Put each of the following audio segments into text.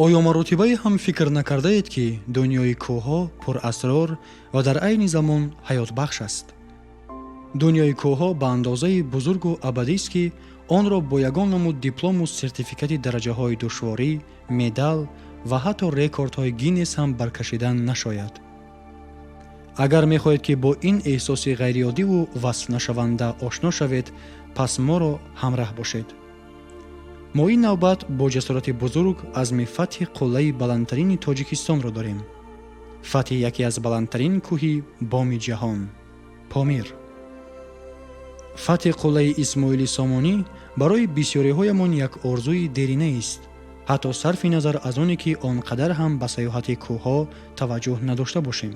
Оё маротибае ҳам фикр накардаед, ки дунёи кӯҳҳо пурасрор ва дар айни замон ҳаётбахш аст? Дунёи кӯҳҳо ба андозаи бузургу абадист, ки онро бо ягон намуд диплому сертификати дараҷаҳои душворӣ, медал ва ҳатто рекордҳои Гиннес ҳам баркашидан нашояд. Агар мехоҳед, ки бо ин эҳсоси ғайриоддиву васфнашаванда ошно шавед, пас моро ҳамраҳ бошед. Мо ин навбат бо ҷасорати бузург азми фатҳи қуллаи баландтарини Тоҷикистонро дорем, фатҳи яке аз баландтарин кӯҳи боми ҷаҳон, Помир. Фатҳи қуллаи Исмоили Сомонӣ барои бисёриҳоямон як орзуи деринаист, ҳатто сарфи назар аз оне ки он қадар ҳам ба сайёҳати кӯҳҳо таваҷҷӯҳ надошта бошем.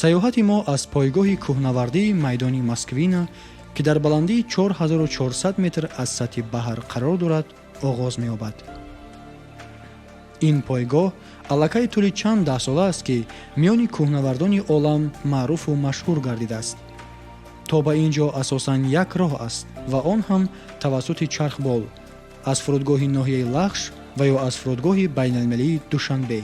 Сайёҳати мо аз пойгоҳи кӯҳнавардии майдони Москвина, ки дар баландии 4400 метр аз сатҳи баҳр қарор дорад, оғоз меёбад. Ин пойгоҳ аллакай тӯли чанд даҳсола аст, ки миёни кӯҳнавардони олам маъруфу машҳур гардидааст. То ба ин ҷо асосан як роҳ аст ва он ҳам тавассути чархбол аз фурудгоҳи ноҳияи Лахш ва ё аз фурудгоҳи байналмилалии Душанбе.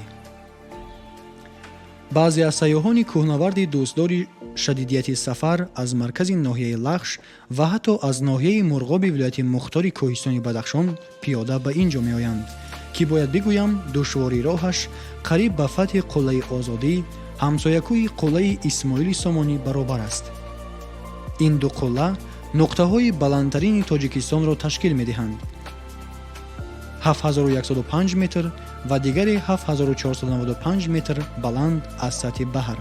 Баъзе аз сайёҳони кӯҳнаварди дӯстдори шадидияти сафар аз маркази ноҳияи Лахш ва ҳатто аз ноҳияи Мурғоби вилояти мухтори кӯҳистони Бадахшон пиёда ба ин ҷо меоянд, ки бояд бигӯям, душвории роҳаш қариб ба фатҳи қуллаи Озодӣ, ҳамсоякӯҳи қуллаи Исмоили Сомонӣ, баробар аст. Ин ду қулла нуқтаҳои баландтарини Тоҷикистонро ташкил медиҳанд: 7105 метр ва дигаре 7495 метр баланд аз сатҳи баҳр,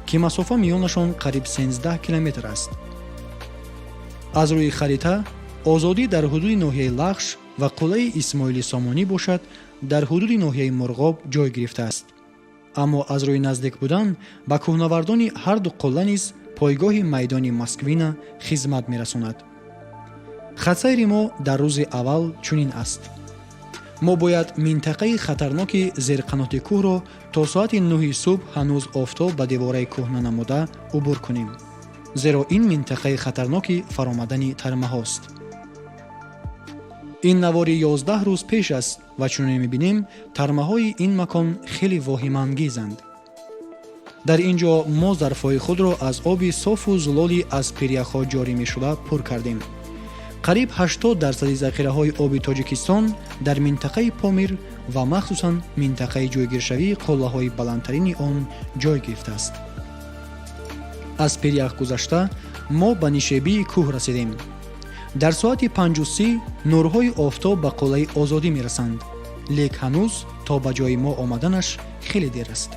ки масофа миёнашон қариб 13 километр аст. Аз рӯи харита, Озодӣ дар ҳудуди ноҳияи Лахш ва қуллаи Исмоили Сомонӣ бошад, дар ҳудуди ноҳияи Мурғоб ҷой гирифтааст. Аммо аз рӯи наздик будан ба кӯҳнавардони ҳарду қулла низ пойгоҳи майдони Москвина хизмат мерасонад. Хатсайри мо дар рӯзи аввал чунин аст: мо бояд минтақаи хатарноки зерқаноти кӯҳро то соати 9-и субҳ, ҳанӯз офтоб ба девораи кӯҳ нанамуда, убур кунем, зеро ин минтақаи хатарноки фаромадани тармаҳост. Ин навори 11 рӯз пеш аст ва чуноне мебинем, тармаҳои ин макон хеле воҳимаангезанд. Дар ин ҷо мо зарфҳои худро аз оби софу зулоли аз пиряхҳо ҷорӣ мешуда пур кардем. Қариб 80 дарсади захираҳои оби Тоҷикистон дар минтақаи Помир ва махсусан минтақаи ҷойгиршавии қуллаҳои баландтарини он ҷой гирифтааст. Аз пирях гузашта, мо ба нишебии кӯҳ расидем. Дар соати 5:30 нурҳои офтоб ба қуллаи Озодӣ мерасанд, лек ҳанӯз то ба ҷои мо омаданаш хеле дер аст.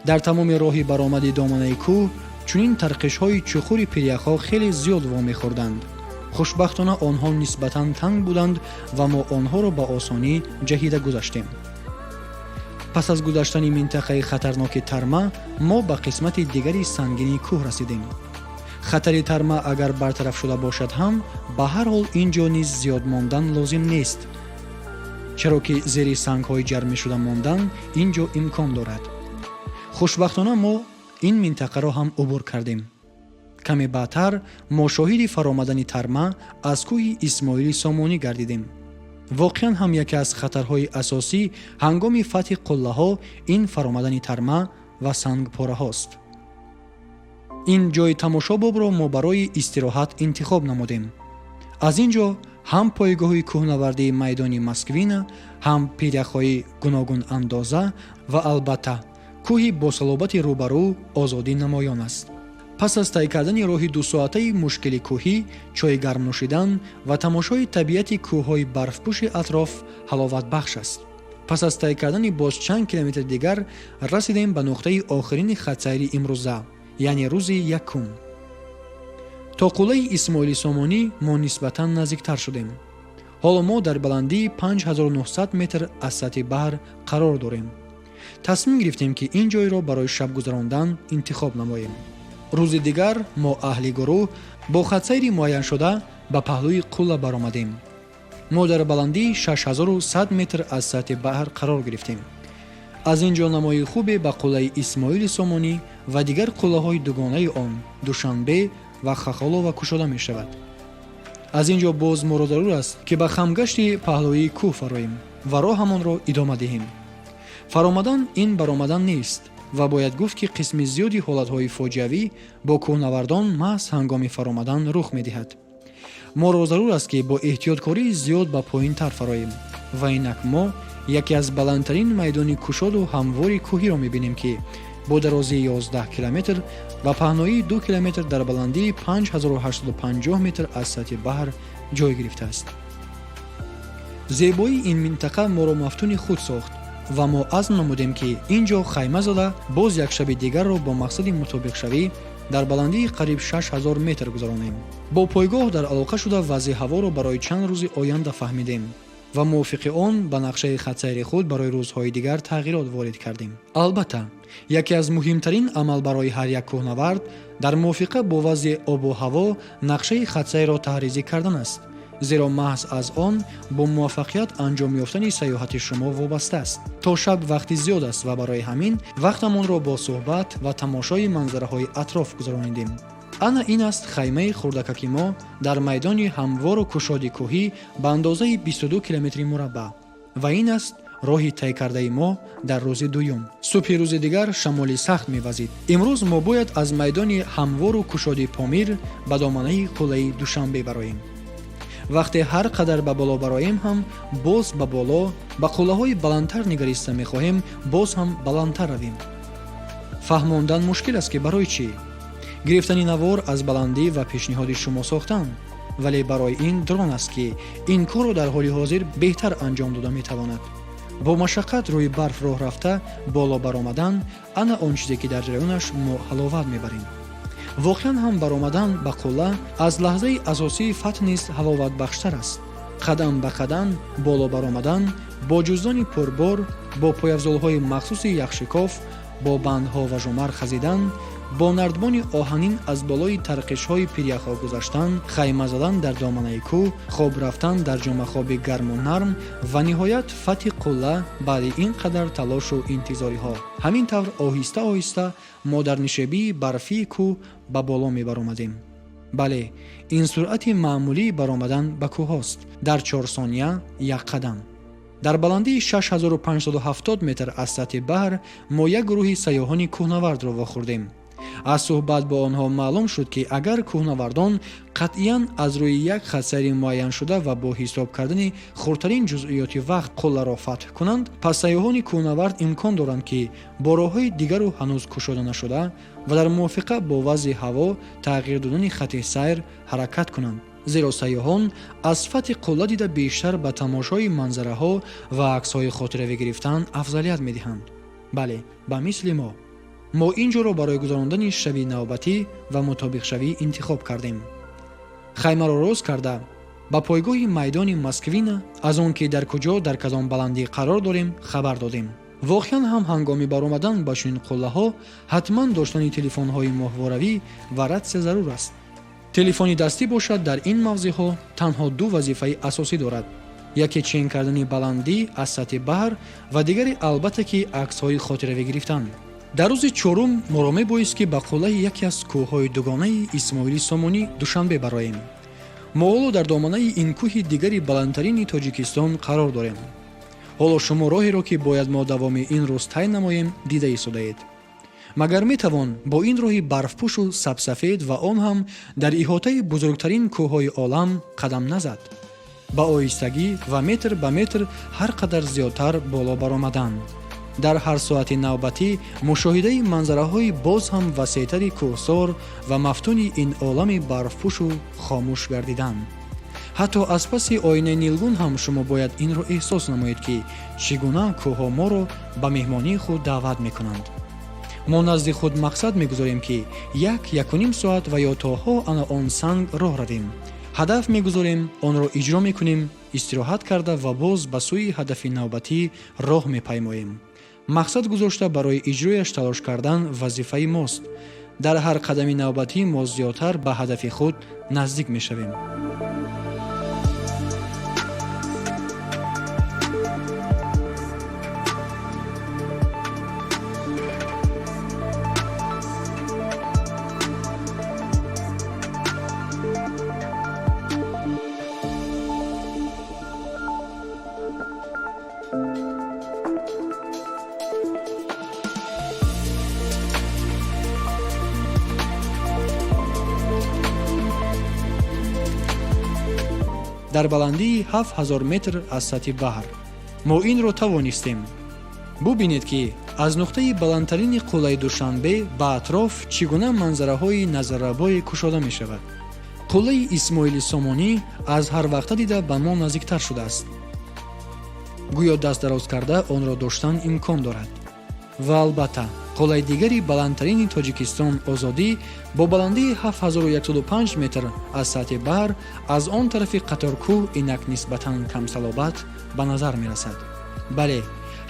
Дар тамоми роҳи баромади доманаи кӯҳ чунин тарқишҳои чуқури пиряхҳо хеле зиёд вомехӯрданд. Хушбахтона, онҳо нисбатан танг буданд ва мо онҳоро ба осонӣ ҷаҳида гузаштем. Пас аз гузаштани минтақаи хатарноки тарма, мо ба қисмати дигари сангини кӯҳ расидем. Хатари тарма агар бартараф шуда бошад ҳам, ба ҳар ҳол ин ҷо низ зиёд мондан лозим нест, чаро ки зери сангҳои ҷармишуда мондан ин ҷо имкон дорад. Хушбахтона, мо ин минтақаро ҳам убур кардем. Каме баъдтар мо шоҳиди фаромадани тарма аз кӯҳи Исмоили Сомонӣ гардидем. Воқеан ҳам яке аз хатарҳои асосӣ ҳангоми фатҳи қуллаҳо ин фаромадани тарма ва сангпораҳост. Ин ҷои тамошобобро мо барои истироҳат интихоб намудем. Аз ин ҷо ҳам пойгоҳи кӯҳнавардии майдони Москвина, ҳам пиряхҳои гуногунандоза ва албатта кӯҳи босалобати рӯбарӯ, Озодӣ, намоён аст. Пас аз тай кардани роҳи дусоатаи мушкили кӯҳӣ, чойи гарм нӯшидан ва тамошои табиати кӯҳҳои барфпӯши атроф ҳаловатбахш аст. Пас аз тай кардани боз чанд километри дигар расидем ба нуқтаи охирини хатсайри имрӯза, яъне рӯзи якум. То қуллаи Исмоили Сомонӣ мо нисбатан наздиктар шудем. Ҳоло мо дар баландии 5900 метр аз сатҳи баҳр қарор дорем. Тасмим гирифтем, ки ин ҷойро барои шаб гузарондан интихоб намоем. Рӯзи дигар мо, аҳли гурӯҳ, бо хатсайри муайяншуда ба паҳлӯи қулла баромадем. Мо дар баландии 6100 метр аз сатҳи баҳр қарор гирифтем. Аз ин ҷо намои хубе ба қуллаи Исмоили Сомонӣ ва дигар қуллаҳои дугонаи он, Душанбе ва Хахолова, кушода мешавад. Аз ин ҷо боз моро зарур аст, ки ба хамгашти паҳлӯии кӯҳ фароем. ва роҳамонро идома диҳем. Фаромадан ин баромадан нест ва бояд гуфт, ки қисми зиёди ҳолатҳои фоҷиавӣ бо кӯҳнавардон маҳз ҳангоми фаромадан рух медиҳад. Моро зарур аст, ки бо эҳтиёткории зиёд ба поинтар фароем. Ва инак мо яке аз баландтарин майдони кушоду ҳамвори кӯҳиро мебинем, ки бо дарозии 11 километр ва паҳноии 2 километр дар баландии 5850 метр аз сатҳи баҳр ҷой гирифтааст. Зебоии ин минтақа моро мафтуни худ сохт ва мо азм намудем, ки ин ҷо хайма зада, боз як шаби дигарро бо мақсади мутобиқшавӣ дар баландии қариб 6000 метр гузаронем. Бо пойгоҳ дар алоқа шуда, вазъи ҳаворо барои чанд рӯзи оянда фаҳмидем ва мувофиқи он ба нақшаи хатсайри худ барои рӯзҳои дигар тағйирот ворид кардем. Албатта, яке аз муҳимтарин амал барои ҳар як кӯҳнавард дар мувофиқа бо вазъи обу ҳаво нақшаи хатсайрро таҳризӣ кардан аст, зеро маҳз аз он бо муваффақият анҷом ёфтани сайёҳати шумо вобаста аст. То шаб вақти зиёд аст ва барои ҳамин вақтамонро бо суҳбат ва тамошои манзараҳои атроф гузаронидем. Ана ин аст хаймаи хурдакаки мо дар майдони ҳамвору кушоди кӯҳӣ ба андозаи 22 километри мураббаъ ва ин аст роҳи тай кардаи мо дар рӯзи дуюм. Субҳи рӯзи дигар шамоли сахт мевазид. Имрӯз мо бояд аз майдони ҳамвору кушоди Помир ба доманаи қуллаи Душанбе бароем. Вақте ҳар қадар ба боло бароем ҳам, боз ба боло, ба қуллаҳои баландтар нигариста мехоҳем, боз ҳам баландтар равем. Фаҳмондан мушкил аст, ки барои чӣ гирифтани навор аз баландӣ ва пешниҳоди шумо сохтан, вале барои ин дрон аст, ки ин корро дар ҳоли ҳозир беҳтар анҷом дода метавонад. Бо машаққат рӯи барф роҳ рафта боло баромадан, ана он чизе, ки дар ҷараёнаш мо ҳаловат мебарем. Воқеан ҳам баромадан ба қулла аз лаҳзаи асосии фатҳ низ ҳаловатбахштар аст. Қадам ба қадам боло баромадан бо ҷуздони пурбор, бо пойафзолҳои махсуси яхшикоф, бо бандҳо ва жомар хазидан, бо нардбони оҳанин аз болои тарқишҳои пиряхҳо гузаштан, хайма задан дар доманаи кӯҳ, хоб рафтан дар ҷомахоби гарму нарм ва ниҳоят фатҳи қулла баъди ин қадар талошу интизориҳо. Ҳамин тавр оҳиста оҳиста мо дар нишебии барфии кӯҳ ба боло мебаромадем. Бале, ин суръати маъмулии баромадан ба кӯҳҳост, дар 4 сония як қадам. Дар баландии 6570 метр аз сатҳи баҳр мо як гурӯҳи сайёҳони кӯҳнавардро вохӯрдем. Аз суҳбат бо онҳо маълум шуд, ки агар кӯҳнавардон қатъиян аз рӯи як хатсайри муайяншуда ва бо ҳисоб кардани хурдтарин ҷузъиёти вақт қулларо фатҳ кунанд, пас сайёҳони кӯҳнавард имкон доранд, ки бо роҳҳои дигару ҳанӯз кушода нашуда ва дар мувофиқа бо вазъи ҳаво тағйир додани хати сайр ҳаракат кунанд, зеро сайёҳон аз фатҳи қулла дида бештар ба тамошои манзараҳо ва аксҳои хотиравӣ гирифтан афзалият медиҳанд. Бале, ба мисли мо. Мо ин ҷоро барои гузарондани шаби навбатӣ ва мутобиқшавӣ интихоб кардем. Хаймаро рост карда, ба пойгоҳи майдони Москвина аз он ки дар куҷо, дар кадом баландӣ қарор дорем, хабар додем. Воқеан ҳам ҳангоми баромадан ба чунин қуллаҳо ҳатман доштани телефонҳои моҳворавӣ ва ратсия зарур аст. Телефони дастӣ бошад, дар ин мавзеъҳо танҳо ду вазифаи асосӣ дорад: яке чен кардани баландӣ аз сатҳи баҳр ва дигаре, албатта, ки аксҳои хотиравӣ гирифтан. Дар рӯзи чорум моро мебоист, ки ба қуллаи яке аз кӯҳҳои дугонаи Исмоили Сомонӣ, Душанбе бароем. Мо ҳоло дар доманаи ин кӯҳи дигари баландтарини Тоҷикистон қарор дорем. Ҳоло шумо роҳеро, ки бояд мо давоми ин рӯз тай намоем, дида истодаед. Магар метавон бо ин роҳи барфпӯшу сабсафед ва он ҳам дар иҳотаи бузургтарин кӯҳҳои олам қадам назад? Ба оҳистагӣ ва метр ба метр ҳар қадар зиёдтар боло баромадан, дар ҳар соати навбатӣ мушоҳидаи манзараҳои боз ҳам васеътари кӯҳсор ва мафтуни ин олами барфпӯшу хомӯш гардидан. Ҳатто аз паси оинаи нилгун ҳам шумо бояд инро эҳсос намоед, ки чӣ гуна кӯҳҳо моро ба меҳмонии худ даъват мекунанд. Мо назди худ мақсад мегузорем, ки як, якуним соат ва ё тоҳо ана он санг роҳ равем. Ҳадаф мегузорем, онро иҷро мекунем, истироҳат карда ва боз ба сӯи ҳадафи навбатӣ роҳ мепаймоем. Мақсад гузошта, барои иҷрояш талош кардан вазифаи мост. Дар ҳар қадами навбатӣ мо зиёдтар ба ҳадафи худ наздик мешавем. Дар баландии 7000 метр аз сатҳи баҳр. Мо инро тавонистем. Бубинед, ки аз нуқтаи баландтарини қуллаи Душанбе ба атроф чӣ гуна манзараҳои назаррабое кушода мешавад. Қуллаи Исмоили Сомонӣ аз ҳар вақта дида ба мо наздиктар шудааст, гӯё даст дароз карда онро доштан имкон дорад. Ва албатта, қуллаи дигари баландтарини Тоҷикистон, Озодӣ, бо баландии 7105 метр аз сатҳи баҳр аз он тарафи қаторкӯҳ инак нисбатан камсалобат ба назар мерасад. Бале,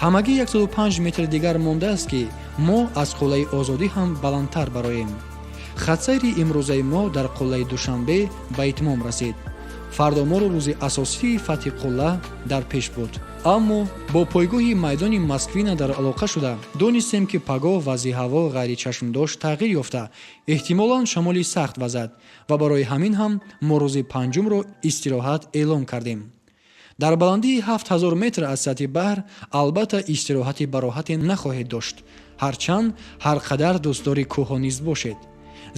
ҳамагӣ 105 метри дигар мондааст, ки мо аз қуллаи Озодӣ ҳам баландтар бароем. Хатсайри имрӯзаи мо дар қуллаи Душанбе ба итмом расид. Фардо моро рӯзи асосии фатҳи қулла дар пеш буд, аммо бо пойгоҳи майдони Москвина дар алоқа шуда донистем, ки пагоҳ вазъи ҳаво ғайричашмдошт тағйир ёфта, эҳтимолан шамоли сахт вазад ва барои ҳамин ҳам мо рӯзи панҷумро истироҳат эълон кардем. Дар баландии 7000 метр аз сатҳи баҳр албатта истироҳати бароҳате нахоҳед дошт, ҳарчанд ҳар қадар дӯстдори кӯҳҳо низ бошед,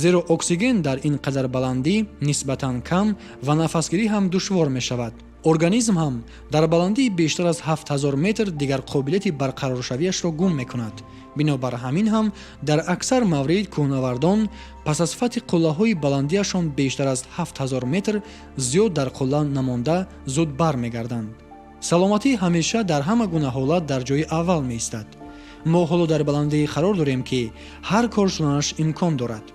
зеро оксиген дар ин қадар баландӣ нисбатан кам ва нафасгирӣ ҳам душвор мешавад. Организм ҳам дар баландии бештар аз 7000 метр дигар қобилияти барқароршавиашро гум мекунад. Бинобар ҳамин ҳам дар аксар маврид кӯҳнавардон пас аз фатҳи қуллаҳои баландиашон бештар аз 7000 метр зиёд дар қулла намонда, зуд бармегарданд. Саломатӣ ҳамеша дар ҳама гуна ҳолат дар ҷои аввал меистад. Мо ҳоло дар баландие қарор дорем, ки ҳар кор шуданаш имкон дорад.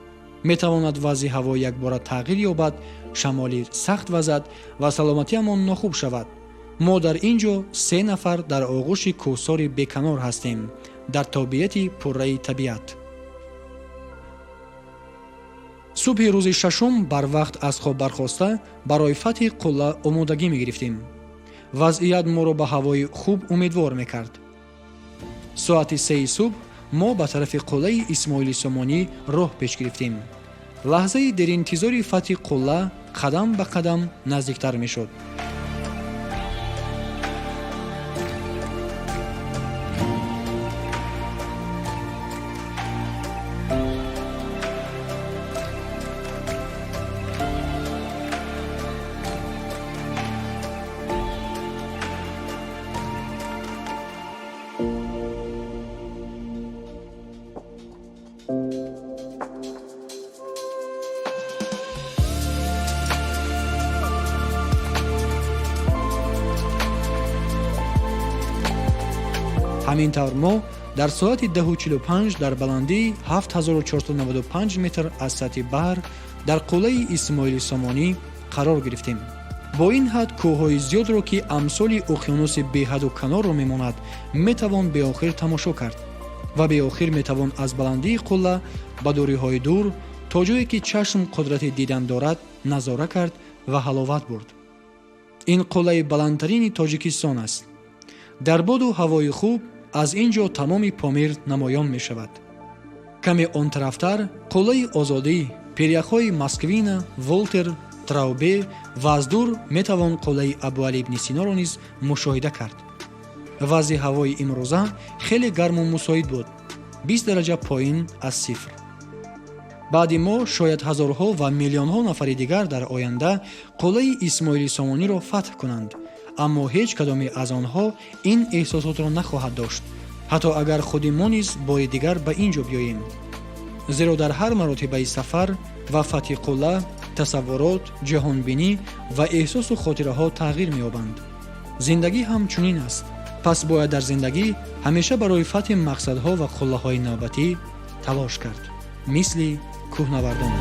Метавонад вазъи ҳаво якбора тағйир ёбад, шамоли сахт вазад ва саломатиамон нохуб шавад. Мо дар ин ҷо се нафар дар оғӯши кӯҳсори беканор ҳастем, дар тобеияти пурраи табиат. Субҳи рӯзи шашум барвақт аз хоб бархоста, барои фатҳи қулла омодагӣ мегирифтем. Вазъият моро ба ҳавои хуб умедвор мекард. Соати 3-и субҳ мо ба тарафи қуллаи Исмоили Сомонӣ роҳ пеш гирифтем. Лаҳзаи деринтизори фатҳи қулла қадам ба қадам наздиктар мешуд. Ҳамин тавр мо дар соати 10:45 дар баландии 7495 метр аз сатҳи баҳр дар қуллаи Исмоили Сомонӣ қарор гирифтем. Бо ин ҳад кӯҳҳои зиёдро, ки амсоли уқёнуси беҳаду канорро мемонад, метавон беохир тамошо кард ва беохир метавон аз баландии қулла ба дуриҳои дур, то ҷое ки чашм қудрати дидан дорад, назора кард ва ҳаловат бурд. Ин қуллаи баландтарини Тоҷикистон аст. Дар боду ҳавои хуб аз ин ҷо тамоми Помир намоён мешавад. Каме он тарафтар қуллаи Озодӣ, пиряхҳои Москвина, Волтер, Траубе ва аз дур метавон қуллаи Абуалӣ ибни Синоро низ мушоҳида кард. Вазъи ҳавои имрӯза хеле гарму мусоид буд, 20 дараҷа поин аз сифр. Баъди мо шояд ҳазорҳо ва миллионҳо нафари дигар дар оянда қуллаи Исмоили Сомониро фатҳ кунанд, аммо ҳеҷ кадоме аз онҳо ин эҳсосотро нахоҳад дошт, ҳатто агар худи мо низ бори дигар ба ин ҷо биёем, зеро дар ҳар маротибаи сафар ва фатҳи қулла тасаввурот, ҷаҳонбинӣ ва эҳсосу хотираҳо тағйир меёбанд. Зиндагӣ ҳам чунин аст. Пас бояд дар зиндагӣ ҳамеша барои фатҳи мақсадҳо ва қуллаҳои навбатӣ талош кард, мисли кӯҳнавардон.